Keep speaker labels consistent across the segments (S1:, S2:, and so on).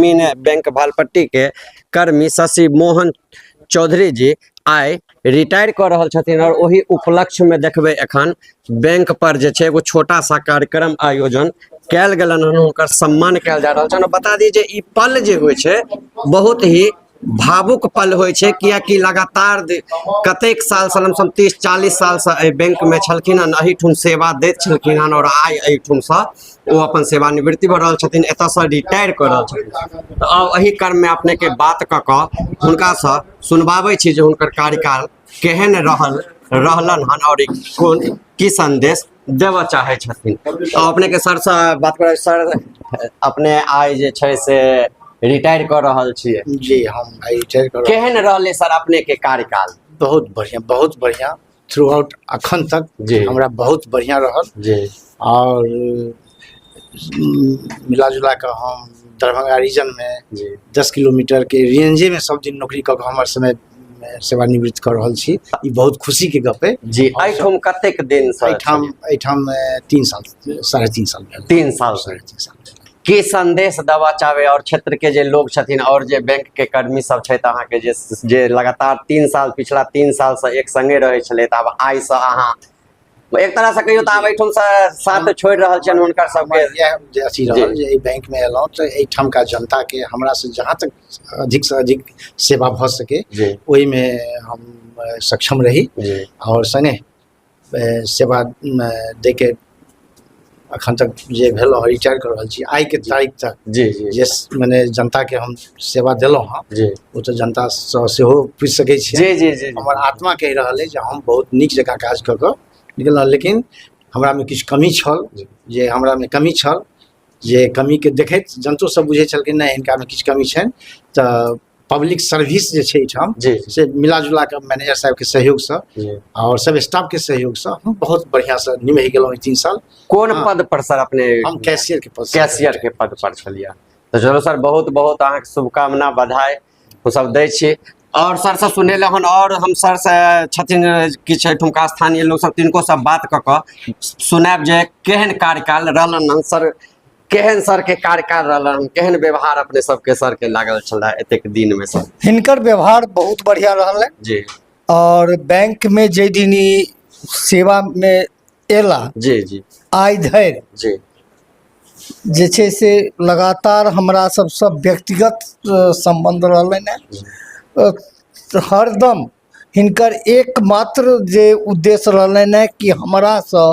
S1: ग्रामीण बैंक भालपट्टी के कर्मी शशि मोहन चौधरी जी आइ रिटायर कऽ रहल छथिन आओर ओहि उपलक्ष्यमे देखबै एखन बैंक पर जे छै एगो छोटा सा कार्यक्रम आयोजन कयल गेलनि हन, हुनकर सम्मान कयल जा रहल छनि। आओर बता दी जे ई पल जे होइ छै बहुत ही भावुक पल होइ छै, कियाकि लगातार कतेक सालसँ लमसम 30-40 सालसँ एहि बैंकमे छलखिन हन, एहिठुम सेवा दैत छलखिन हन आओर आइ एहिठुमसँ ओ अपन सेवानिवृत्ति भऽ रहल छथिन, एतऽसँ रिटायर कऽ रहल छथिन। तऽ आउ एहि क्रममे अपनेके बात कऽ कऽ हुनकासँ सुनबाबै छी जे हुनकर कार्यकाल केहन रहलनि हन आओर कोन की संदेश देबऽ चाहै छथिन। तऽ अपनेके सरसँ बात करै। सर, अपने आइ जे छै से रिटायर कऽ रहल छियै?
S2: जी, हम आइ रिटायर कर।
S1: केहन रहलै सर अपनेके कार्यकाल?
S2: बहुत बढ़िया, बहुत बढ़िया। थ्रू आउट अखन तक हमरा बहुत बढ़िया रहल। और मिला जुला कऽ हम दरभंगा रीजनमे 10 किलोमीटर के रेंजे में सब दिन नौकरी कऽ कऽ हमर समय सेवानिवृत्त कऽ रहल छी। ई बहुत खुशी के गप है।
S1: जी, एहिठाम कतेक दिन से?
S2: एहिठाम 3 साल, 3.5 साल भेल।
S1: 3 साल।
S2: 3.5 साल भेल।
S1: की संदेश देबा चाहबै और क्षेत्र के जे लोग छथिन और जे बैंक के कर्मी सब छथि अहाँके जे जे लगातार 3 साल, पिछला 3 साल से एक संगे रहै छलै, तऽ आब आइ से अहाँ एक तरह से कहियौ तऽ आब एहिठाम से साथ छोड़ि रहल छियनि हुनकर सबके?
S2: इएह जे अथी रहल जे एहि बैंक में एलहुँ तऽ एहिठामका जनता के हमरा से जहाँ तक अधिक से अधिक सेवा भऽ सके ओहिमे हम सक्षम रही और संगे सेवा दैके अखन तक जे भेलहुँ, रिटायर कऽ रहल छी आइके तारीख तक
S1: जी जी
S2: जे मने जनता के हम सेवा देलहुँ हँ, ओ तऽ जनतासँ सेहो पूछि सकै छी।
S1: जी जी जी
S2: हमर आत्मा कहि रहल अइ जे हम बहुत नीक जकाँ काज कऽ कऽ निकलहुँ, लेकिन हमरामे किछु कमी छल, जे हमरामे कमी छल, जे कमीके देखैत जनतो सब बुझै छलखिन, नहि, हिनकामे किछु कमी छनि। तऽ पब्लिक सर्विस जे छै एहिठाम से मिला जुला कऽ मैनेजर साहबके सहयोगसँ आओर सब स्टाफके सहयोगसँ हम बहुत बढ़िआँसँ निमहि गेलहुँ ई 3 साल।
S1: कोन पद पर सर अपने?
S2: हम कैशियर के पद।
S1: कैशियर के पद पर छलियै। तऽ चलू सर, बहुत बहुत अहाँके शुभकामना, बधाई सब दै छी। और सर से सुनेले हन और हम सर से छथिन किछु एहिठुमका स्थानीय लोक सब, तिनको सब बात कऽ कऽ सुनायब जे केहन कार्यकाल रहलन हन सर, केहन सर के कार्यकाल रहलन, केहन व्यवहार अपने सबके सर के लागल छलै एतेक दिन में सर?
S3: हिनकर व्यवहार बहुत बढ़िया रहल है। और बैंक में जे दिन ई सेवा में एला
S1: जी जी
S3: आइ धरि जे छै से लगातार हमरा सबसँ व्यक्तिगत सम्बन्ध रहलनि हेँ। हरदम हिनकर एकमात्र जे उद्देश्य रहलनि हेँ कि हमरासँ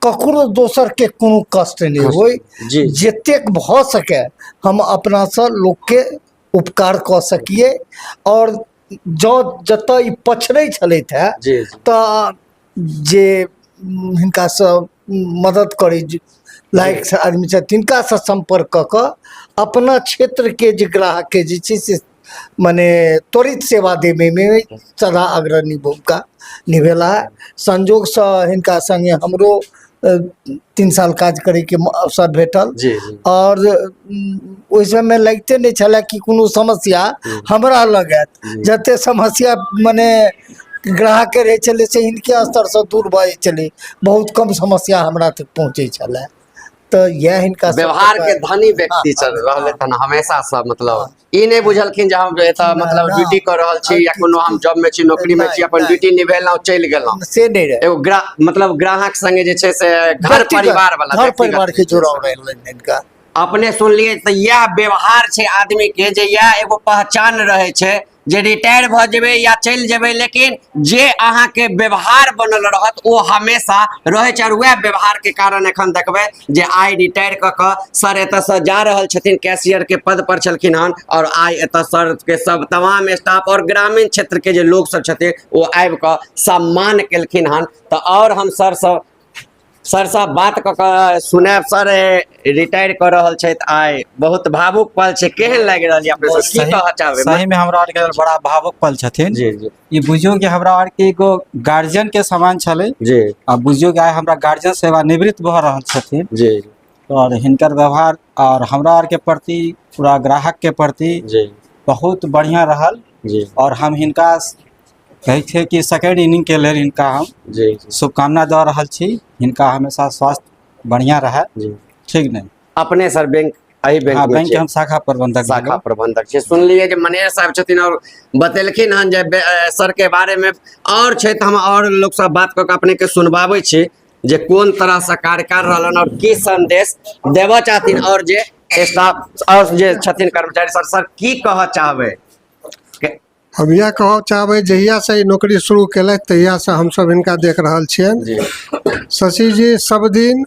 S3: ककरो दोसरके कोनो कष्ट नहि होइ, जतेक भऽ सकै हम अपनासँ लोकके उपकार कऽ सकिए। आओर जँ जतऽ ई पछड़ै छलथि हेँ तऽ जे हिनकासँ मदद करै लायक आदमी छथि तिनकासँ सम्पर्क कऽ कऽ अपना क्षेत्रके जे ग्राहकके जे छै से मने त्वरित सेवा देबयमे सदा अग्रणी भूमिका निभेला। संजोगसँ हिनका सङ्गे हमरो 3 साल काज करैके अवसर भेटल
S1: जी जी
S3: आओर ओहि समयमे लगिते नहि छलए कि कोनो समस्या हमरा लग आयत। जते समस्या मने ग्राहकके रहै छलै से हिनके स्तरसँ दूर भऽ जाइ छलै, बहुत कम समस्या हमरा तक पहुँचै छलए। तऽ इएह हिनका सबके
S1: व्यवहार के धनी व्यक्ति चल रहले तहन हमेशा से, मतलब ई नहि बुझलखिन जे हम एतऽ मतलब
S3: ना,
S1: ड्यूटी कऽ रहल छी या कोनो हम जॉब में छी, नौकरी में छी, अपन
S3: नहि।
S1: ड्यूटी निभेलहुँ, चलि गेलहुँ,
S3: से नहि रहै।
S1: एगो मतलब ग्राहक संगे जे छै से घर परिवार वाला
S3: घर
S1: व्यक्तिगत
S3: परिवार के
S1: जे छै से।
S3: जुड़ाव रहलनि हिनका।
S1: अपने सुनलियै तऽ इएह व्यवहार छै आदमी के, जे इएह एगो पहचान रहै छै जे रिटायर भऽ जेबै या चलि जेबै, लेकिन जे अहाँके व्यवहार बनल रहत ओ हमेशा रहै छै। आओर वएह व्यवहारके कारण एखन देखबै जे आइ रिटायर कऽ कऽ सर एतऽसँ जा रहल छथिन, कैशियरके पद पर छलखिन हन, आओर आइ एतऽ सरके सब तमाम स्टाफ आओर ग्रामीण क्षेत्रके जे लोक सब छथिन ओ आबि कऽ सम्मान केलखिन हन। तऽ आओर हम सरसँ बात कऽ कऽ सुनायब। सर रिटायर कऽ रहल छथि आइ, बहुत भावुक पल छै, केहन लागि रहल यऽ अपने सब? की कहऽ चाहबै?
S4: सही में हमरा आरके बड़ा भावुक पल छथिन।
S1: जी जी
S4: ई बुझियौ कि हमरा आरके एगो गार्जियन के समान छलै आ बुझियौ कि आइ हमरा गार्जियन सेवानिवृत्त भऽ रहल छथिन। और हिनकर व्यवहार और हमरा आरके प्रति, पूरा ग्राहक के प्रति बहुत बढ़िया रहल। और हम हिनका कहै छै कि सेकेंड इनिंग के लेल हिनका हम
S1: जी जी
S4: शुभकामना दऽ रहल छी, हिनका हमेशा स्वास्थ्य बढ़िया रहै। ठीक नहि?
S1: अपने सर बैंक एहि बैंक
S4: हाँ
S1: में
S4: बैंक के
S1: छियै?
S4: हम शाखा प्रबंधक
S1: शाखा
S4: भेलहुँ।
S1: प्रबंधक छियै। सुनलियै जे मैनेजर साहब छथिन और बतेलखिन हन जे सर के बारे में और छै, तऽ हम और लोक सब बात कऽ के अपने के सुनबाबै छी जे कोन तरह से कार्यकाल रहलन और की संदेश देबऽ चाहथिन और जे स्टाफ और जे छथिन कर्मचारी। सर, सर की कहऽ चाहबै?
S5: हम इएह कहऽ चाहबै, जहियासँ ई नौकरी शुरू केलथि तहियासँ हमसभ हिनका देख रहल छियनि। शशि जी सब दिन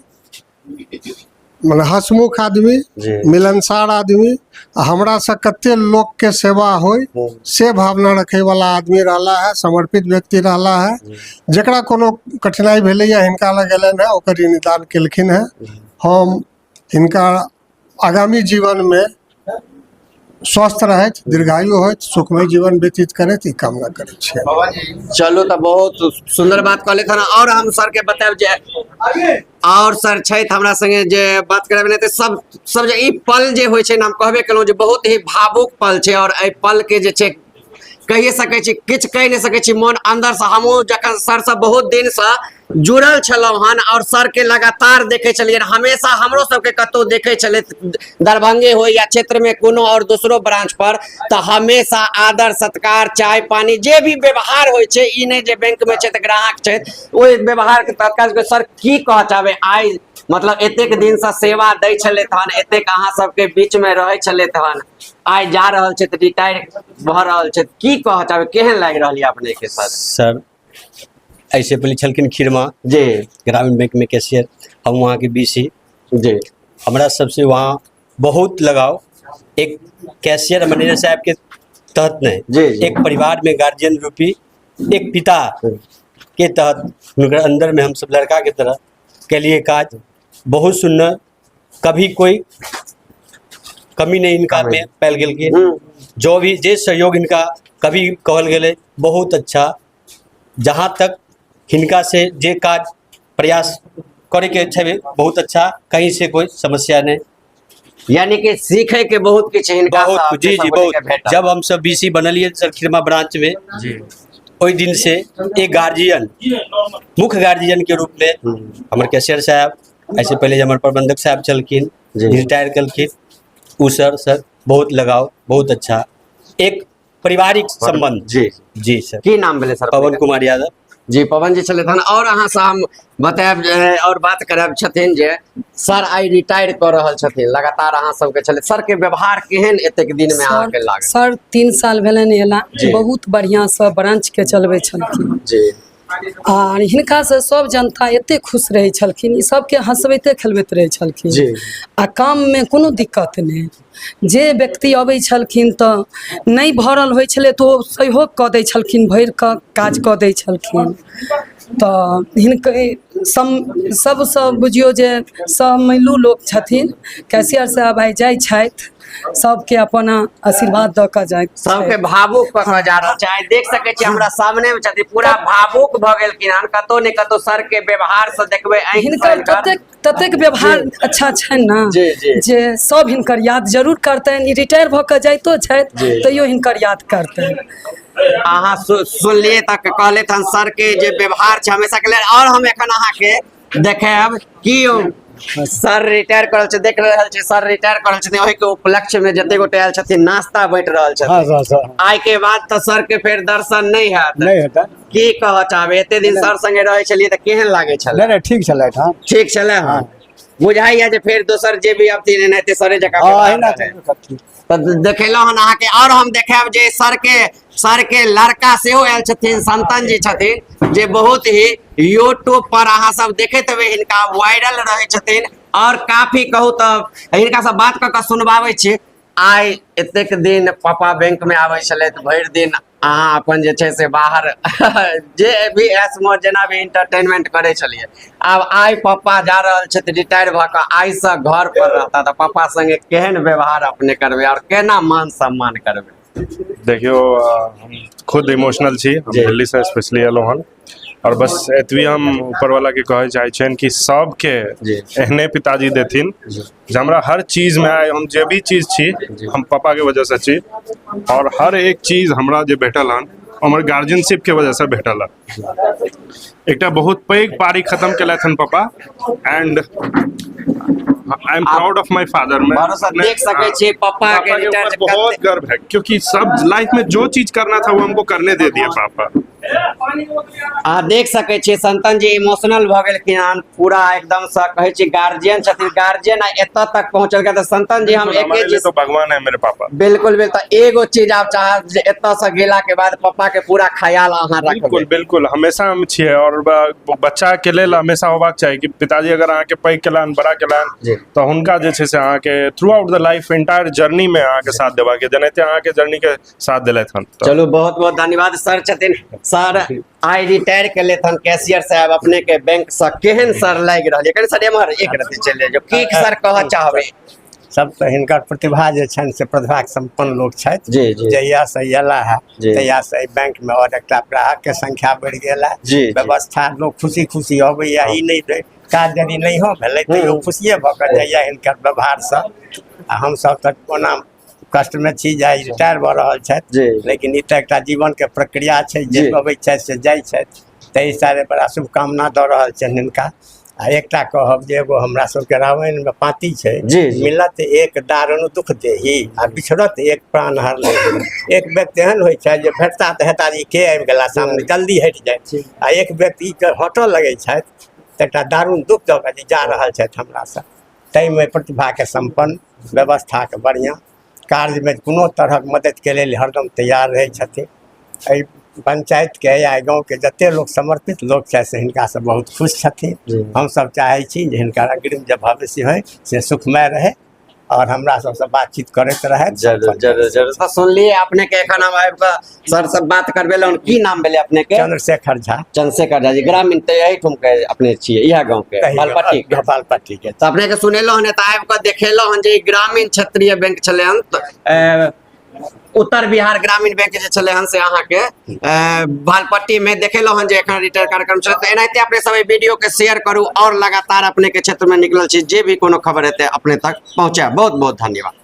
S5: मने हंसमुख आदमी, मिलनसार आदमी, आ हमरासँ कते लोकके सेवा होइ से भावना रखैवला आदमी रहला है, समर्पित व्यक्ति रहला है। जकरा कोनो कठिनाइ भेलैए हिनका लग गेलनि हेँ, ओकर ई निदान केलखिन हेँ। हम हिनका आगामी जीवनमे स्वस्थ रहथि, दीर्घायु होथि, सुखमय जीवन व्यतीत करथि, ई कामना करै छियनि।
S1: चलू, तऽ बहुत सुन्दर बात कहले हन। और हम सर के बतायब जे और सर छथि हमरा संगे जे बात करब, नहि तऽ सब सब जे ई पल जे होइ छै ने, हम कहबे केलहुँ जे बहुत ही भावुक पल छै और एहि पल के जे छै कहिए सकै छी, किछु कहि नहि सकै छी मन अंदरसँ। हमहूँ जखन सरसँ बहुत दिनसँ जुड़ल छलहुँ हन और सरके लगातार देखै छलियै, हमेशा हमरो सबके कतहु देखै छलै, दरभंगे होइ या क्षेत्रमे कोनो और दोसरो ब्रांच पर, तऽ हमेशा आदर सत्कार, चाय पानी जे भी व्यवहार होइ छै, ई नहि जे बैंकमे छै तऽ ग्राहक छै, ओहि व्यवहारके तत्काल। सर, की कहऽ चाहबै? आइ मतलब एतेक दिनसँ सेवा दै छलथि हन, एतेक अहाँ सबके बीचमे रहै छलथि हन, आइ जा रहल छै, रिटायर भऽ रहल छै, की कहऽ चाहबै? केहन लागि रहल यऽ अपने के सर?
S6: सर, ऐसे पहले छलखिन खीरमा ग्रामीण बैंक में कैशियर, हम वहाँ के बीसी। हमरा सबसे वहाँ बहुत लगाव, एक कैशियर मैनेजर साहब के तहत नहीं,
S1: जी, जी।
S6: एक परिवार में गार्जियन रूपी एक पिता के तहत हुनकर अंदर में हम सब लड़का के तरह के लिए काज। बहुत सुंदर, कभी कोई कमी नहीं इनका में पायल गेल के जो भी जे सहयोग इनका कभी कहल गेलै, बहुत अच्छा। जहाँ तक हिनका से जे काज प्रयास करैके छै, बहुत अच्छा, कहीं से कोई समस्या नहीं।
S1: यानी कि सीखे के बहुत किछु हिनका
S6: बहुत
S1: सँ
S6: कुछ, जी
S1: अपने
S6: जी
S1: सब गोटे
S6: बहुत
S1: के भेटल।
S6: जब हम सब बीसी बनलिए सर खिरमा ब्रांच में, ओहि दिन से एक गार्जियन, मुख्य गार्जियन के रूप में हमर कैशियर साहब, ऐसे पहले जे हमर प्रबंधक साहब छलखिन, रिटायर केलखिन उ सर, सर बहुत लगाव, बहुत अच्छा, एक पारिवारिक संबंध। जी सर।
S1: की नाम भेलै सर?
S6: पवन कुमार यादव।
S1: जी, पवन जी छलथि हन। और अहाँ से हम बतायब जे और बात करब छथिन जे सर आइ रिटायर कऽ रहल छथिन, लगातार अहाँ सबके छलै, सर के व्यवहार केहन एतेक दिन में अहाँके लागल?
S7: सर 3 साल भेलनि एला, बहुत बढ़िआँ सँ ब्रांच के चलबै छलखिन आर हिनका से सब जनता एते खुश रहै छलखिन, ई सबके हंसबैते खेलबैत रहै छलखिन आ काममे कोनो दिक्कत नहि। जे व्यक्ति अबै छलखिन तऽ नहि भरल होइ छलै तऽ ओ सहयोग कऽ दै छलखिन, भरि कऽ काज कऽ दै छलखिन। तऽ हिनकर सम सबसँ बुझियौ जे सहमैलू लोक छथिन। कैशियर साहब आइ जाइ छथि, सबके अपन आशीर्वाद दऽ कऽ जाइ।
S1: सबके भावुक कऽ कऽ जा रहल छै। आइ देख सकै छी, हमरा सामने मे छथिन, पूरा भावुक भऽ गेलखिन हन। कतौ ने कतौ सर के व्यवहार से देखबै आँखि सँ
S7: हिनकर ततेक ततेक व्यवहार अच्छा छनि ने
S1: जी, जी।
S7: जे सब हिनकर याद जरूर करतनि। ई रिटायर भऽ कऽ जाइतो छथि तैयो हिनकर याद करतनि।
S1: अहाँ सुनलियै तऽ कहले हन सर के जे व्यवहार छै हमेशा के लेल। और हम एखन अहाँके देखायब कि सर रिटायर करल छै। देख रहल छै, सर रिटायर करल छथिन, ओहि के उपलक्ष्य में जते गोटे आयल छथिन नाश्ता बांटि रहल छथिन।
S8: हाँ सर सर।
S1: आइ के बाद तऽ सर के फेर दर्शन नहि हैत।
S8: नहि हेतै।
S1: की कहऽ चाहबै? एते दिन सर संगे रहै छलियै तऽ केहन लागै छलै?
S8: नहि नहि, ठीक छलै हँ।
S1: ठीक छलै हँ। बुझाइया जे फेर दोसर जे भी अबथिन एनाहिते सरे जकाँ
S8: हँ।
S1: व्यवहार
S8: अहिना
S1: रहतै।
S8: करथिन।
S1: तऽ देखेलहुँ हन अहाँके। आओर हम देखायब जे सर के लड़का सेहो आयल छथिन, संतन जी छथिन, जे बहुत ही यूट्यूब पर अहाँ सब देखैत हेबै हिनका, वायरल रहै छथिन और काफी कहू तऽ हिनका से बात कऽ कऽ सुनबाबै छी। आइ एतेक दिन पापा बैंक में आबै छलथि, भरि दिन अहाँ अपन जे छै से बाहर जे भी ऐश मौज जेना भी इंटरटेनमेंट करै छलियै, आब आइ पापा जा रहल छथि रिटायर भऽ कऽ, आइसँ घर पर रहता, तऽ पापा संगे केहन व्यवहार अपने करबै और केना मान सम्मान करबै?
S9: देखियौ, हम खुद इमोशनल छी। हम दिल्लीसँ स्पेशली एलहुँ हन आओर बस एतबी हम ऊपरवालाके कहै चाहै छियनि कि सबके एहने पिताजी देथिन जे हमरा हर चीजमे, आइ हम जे भी चीज छी, हम पापाके वजहसँ छी आओर हर एक चीज हमरा जे भेटल हन, हमर गार्जियनशिपके वजहसँ भेटल हन। एकटा बहुत पैघ पारी खतम केलथि हन पापा and I am proud of my father. मैं
S1: भरोसा देख सके छियै पापा के
S9: पापा के
S1: रिटायर
S9: ऊपर बहुत गर्व है, क्योंकि सब लाइफ में जो चीज करना था वो हमको करने दे दिए पापा।
S1: अहाँ देख सकै छियै संतन जी इमोशनल भऽ गेलखिन हन पूरा एकदम से कहै छी गार्जियन छथिन, गार्जियन आ एतऽ तक पहुँचल तऽ संतन जी हम
S9: बिल्कुल, हमारे
S1: एके
S9: लिए
S1: चीज
S9: तो भगवान है मेरे पापा।
S1: बिल्कुल बिल्कुल, तऽ एगो चीज आब चाहब जे एतऽ से गेला के बाद पप्पा के पूरा ख्याल अहाँ
S9: बिल्कुल
S1: रखबै।
S9: बिल्कुल, हमेशा हम छियै और बच्चा के लेल हमेशा होबाक चाही कि पिताजी अगर अहाँके पैघ केलनि, बड़ा केलनि
S1: जी।
S9: तऽ हुनका जे छै से अहाँके throughout the life entire journey में अहाँके साथ देबाक जेनाहिते अहाँके जर्नी के साथ देलथि हन। तऽ
S1: चलू बहुत बहुत धन्यवाद सर छथिन। सर आइ रिटायर के लेथन कैशियर साहब अपने के बैंक से, केहन सर लागि रहल है? सर एम्हर एक रत्ती चलि जाउ, की सर कहऽ चाहबै?
S8: सब तऽ हिनकर प्रतिभा जे छनि से प्रतिभाके सम्पन्न लोक छथि।
S1: जी, जी।
S8: जहिया से अयला है
S1: जी।
S8: तहिया से एहि बैंक में और एकटा ग्राहक के संख्या बढ़ि गेल है।
S1: जी, जी।
S8: व्यवस्था लोक खुशी खुशी अबैया, ई नहि जे काज यदि नहियो भेलै तैयो खुशिये भऽ कऽ जाइया हिनकर व्यवहारसँ। आ हमसब तऽ ओना कष्टमे छी जे आइ रिटायर भऽ रहल छथि,
S1: जी।
S8: लेकिन ई तऽ एकटा जीवनके प्रक्रिया छै, जे
S1: जी।
S8: अबै छथि से जाइ छथि, ताहि हिसाबे बड़ा शुभकामना दऽ रहल छियनि हिनका। आ एकटा कहब जे एगो हमरा सबके रामायणमे पाँती छै,
S1: जी, जी।
S8: मिलत एक दारुण दुख देही आ बिछड़त एक प्राण हर लेही। एक व्यक्ति एहन होइ छै जे भेटता तऽ हेता जे ई के आबि गेला सामने, जल्दी हटि जाइ, आ एक व्यक्ति के हटऽ लगै छथि तऽ एकटा दारुण दुख दऽ कऽ जे जा रहल छथि हमरासँ। ताहिमे प्रतिभाके सम्पन्न, व्यवस्थाके बढ़िआँ, कार्यमे कोनो तरहक मदतिके लेल हरदम तैयार रहै छथिन। एहि पंचायतके या एहि गाँवके जते लोक समर्पित लोक छथि से हिनकासँ बहुत खुश छथिन।
S1: जी।
S8: हमसब चाहै छी जे हिनकर अग्रिम जे भविष्य होइ से सुखमय रहै और हमरा सबसँ बातचीत करैत रहथि।
S1: जरूर जरूर जरूर। तऽ सुनलियै अपने के, एखन हम आबि कऽ सर से बात करबेलहुँ। की नाम भेलै अपने के?
S8: चंद्रशेखर झा।
S1: चंद्रशेखर झा जी, ग्रामीण तऽ एहिठाम के अपने छियै, इएह गाँव के, भालपट्टी के।
S8: भालपट्टी के।
S1: तऽ अपने के सुनेलहुँ हन, तऽ आबि कऽ देखेलहुँ हन जे ई ग्रामीण क्षेत्रीय बैंक छलै हन, तऽ, उत्तर बिहार ग्रामीण बैंक जे छलै हन से अहाँके भालपट्टी में देखेलहुँ हन जे एखन रिटायर कार्यक्रम छलै। तऽ एनाहिते अपने सब एहि वीडियो के शेयर करू और लगातार अपने के क्षेत्र में निकलल छी जे भी कोनो खबर हेतै अपने तक पहुँचायब। बहुत बहुत धन्यवाद।